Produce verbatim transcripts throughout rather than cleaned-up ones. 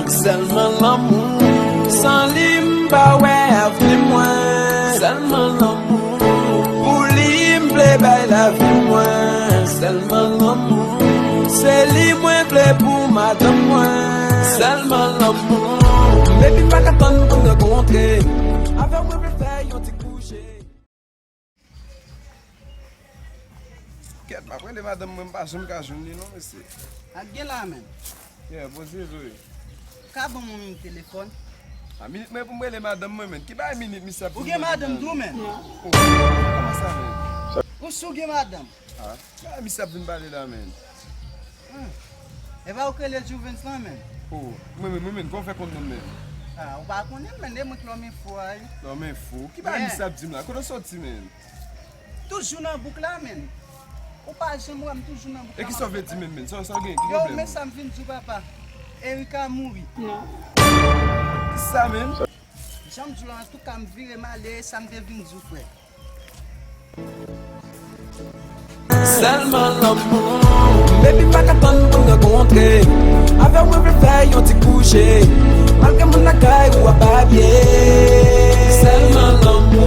Sèlman lanmou. San li m pa wè avni mwen. Sèlman lanmou. Pou li m vle bay lavi mwen. Sèlman lanmou. Se li mwen vle pou madanm mwen. Sèlman lanmou. Baby m pa ka tann pou n rankontre. Avè w mwen vle fè yon ti kouche. Kèt, m ap rele madanm mwen, m pa janm ka jwenn li non, mesye. Ak gen la menm. Yeah, poze zo yo. Ka ban mwen yon telefòn. A minit mwen pou m rele madanm mwen, menn. Ki bagay minit misye ap vin mande m nan? Ou gen madanm tou, menn? Oh, kòman sa, menn? Ou si w gen madanm? Ah, ki bagay misye ap vin pale la, menn? Hmm. E pa ou k rele Juvens lan, menn? Oh, mwen menm, mwen menm, kòman w fè konn non m menm? Ah, ou pa konnen m, menn, e mwen k lòm enfo a, wi. Lòm enfo? Ki bagay misye ap di m la? Kote w soti, menn? Toujou nan bouk la, menn. Ou pa janm wè m toujou nan bouk la. E kisa w vle di menm, menn? Sa, sa w gen? Ki pwoblèm? Yo, men sa m vin di w, papa. Erika mouri. Non. Kisa, menn? Jan m di w la, antouka, m vire m ale, e sa m te vin di w, frè. Sèlman lanmou. Baby, m pa ka tann pou n rankontre. Avè w mwen vle fè yon ti kouche. Malgre moun lakay ou ap babye. Sèlman lanmou.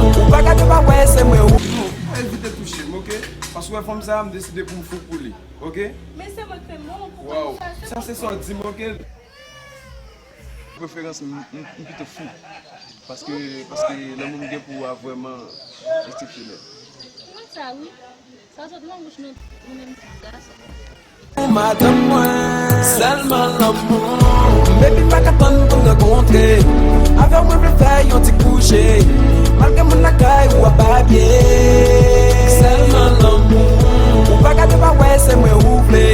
Ou pa ka dwe pa wè se mwen ou. Evite touche m, oke? Paske w wè fanm sa a, m deside pou m fou pou li, oke? Men se mwen k fè mal pou konn sa, se sa se sa w di m, oke? Preferans, m, m, m pito fou. Paske, paske lanmou m gen pou ou a vrèman eksepsyonèl. Mwen sa wi. Sa sot nan bouch nou, nou menm tout gason. Madanm mwen, sèlman lanmou. Baby, m pa ka tann pou n rankontre. Avè w mwen vle fè yon ti kouche. Malgre moun lakay ou ap babye. Sèlman lanmou. Ou pa ka dwe pa wè se mwen ou vle.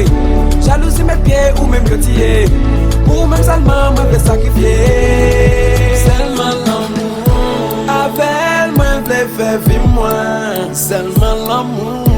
Jalouzi met pye ou menm yo tiye. Pou ou menm sèlman mwen vle sakrifye. Sèlman lanmou. Avè l mwen vle fè vi mwen. Sèlman lanmou.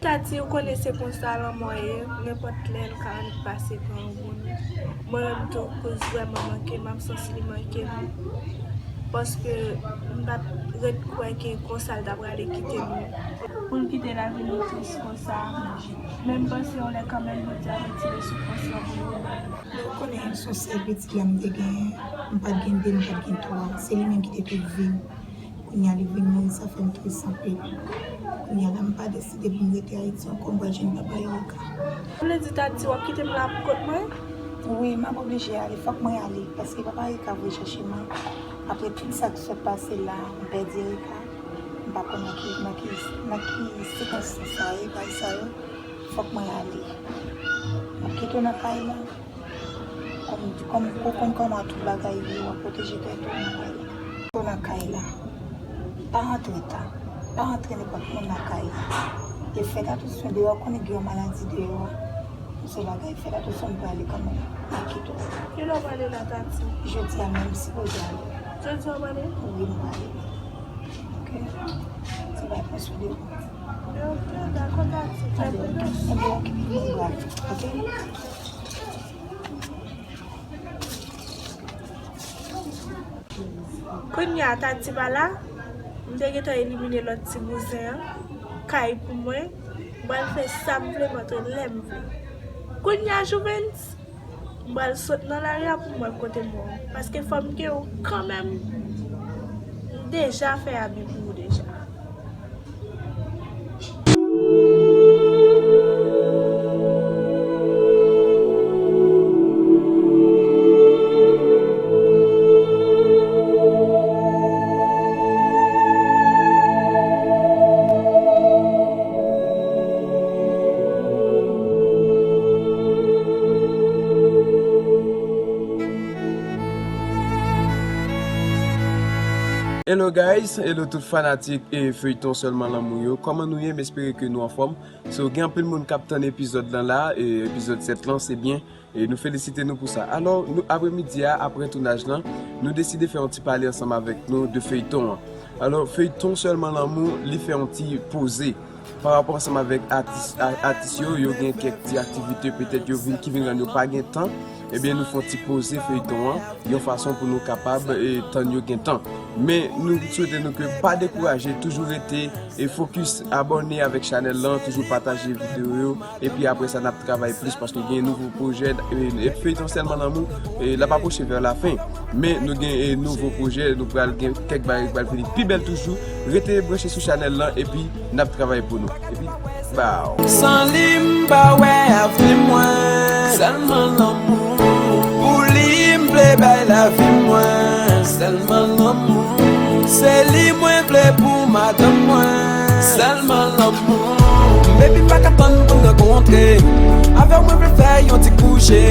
Tati, ou konnen se konsa lanmò ye, nenpòt lè l ka annik pase pran yon moun. Mwen menm tou, Kouz vrèman manke m, absans li manke m. Paske m pa t ret kwè ke konsa l ta prale kite nou. Pou l kite lavi nou tris konsa. Men m panse yon lè kanmenm Bondye ap retire soufrans lan pou nou. Ou konnen se yon sèl pitit la m te genyen, m pa t gen de, m pa t gen twa. Se li menm ki te tout vi m. Kounye a li vin mouri, sa fè m tris anpil. Kounye a la, m pa deside pou m rete Ayiti ankò, m pral jwenn papa Erika. Sa vle di Tati, w ap kite m la pou kont mwen? Wi, m ap oblije ale, fòk mwen ale, paske papa Erika voye chèche mwen. Apre tout sa k sot pase la, m pèdi Erika, m pa konn nan ki, nan ki, nan ki sikonstans sa ye, bagay sa yo, fòk mwen ale. M ap kite w nan kay la. Kòm, kòm ou konn kòman tout bagay ye, w ap pwoteje tèt ou nan kay la. Ou nan kay la. Pa antre ta. Pa antre nenpòt moun nan kay la. E fèt atansyon deyò, konnen gen yon maladi deyò a. Yon sèl bagay, fèt atansyon, m prale kanmenm. M ap kite w. Kilè w prale la, Tati? Jodi a menm, m sipoze ale. Jodi a w prale? Wi, m prale. Oke? Se bagay pran swen de ou. Oke, dakò, Tati. Fè plis. Ebyen, oke, m prale. Oke? Kounye a Tati pa la, m te gentan elimine lòt ti bouzen an, kay pou mwen, m pral fè sa m vle, m antre lè m vle. Kounye a Juvens, m pral sot nan lari a pou m wè kote m wè w. Paske fò m gen w kanmenm, m deja fè abi pou ou deja. Guys, hello tout fanatik e feyton Sèlman Lanmou yo. Kòman nou ye? M espere ke nou anfòm. So, gen anpil moun k ap tann epizòd lan la, e epizòd sèt lan, se byen. E nou felisite nou pou sa. Alò, nou, apremidi a, apre tounaj lan, nou deside fè yon ti pale ansanm avèk nou de feyton an. Alò, feyton Sèlman Lanmou, li fè yon ti poze. Pa rapò ansanm avèk atis, a- atis yo, yo gen kèk ti aktivite petèt yo vin ki vin rann yo pa gen tan. Ebyen, nou fè yon ti poze feyton an yon fason pou nou kapab e, tann yo gen tan. Men nou swete nou ke pa dekouraje, toujou rete e fokis, abòne avèk chanèl lan, toujou pataje videyo yo. Epi apre sa, n ap travay plis paske gen nouvo pwojè. E, e feyton Sèlman Lanmou, e, l ap apwoche vè lafen. Men nou gen e, nouvo pwojè, nou pral gen kèk bagay ki pral vini pi bèl toujou. Rete branche sou chanèl lan epi n ap travay pou nou. Epi, bow! San li m pa wè avni mwen. Sèlman lanmou. Pou li m vle bay lavi mwen. Sèlman lanmou. Se li mwen vle pou madanm mwen. Sèlman lanmou. Baby, m pa ka tann pou n rankontre. Avè w mwen vle fè yon ti kouche.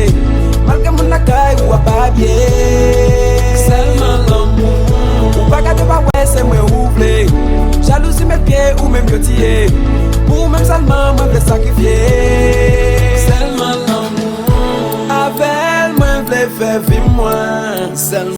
Malgre moun lakay ou ap abye. Sèlman lanmou. Ou pa gade pa wè se mwen ou vle. Jalouzi met pye ou menm yo tiye. Pou ou menm sèlman mwen vle sakrifye. Sèlman lanmou. Avè l mwen vle fè vi mwen. Sèlman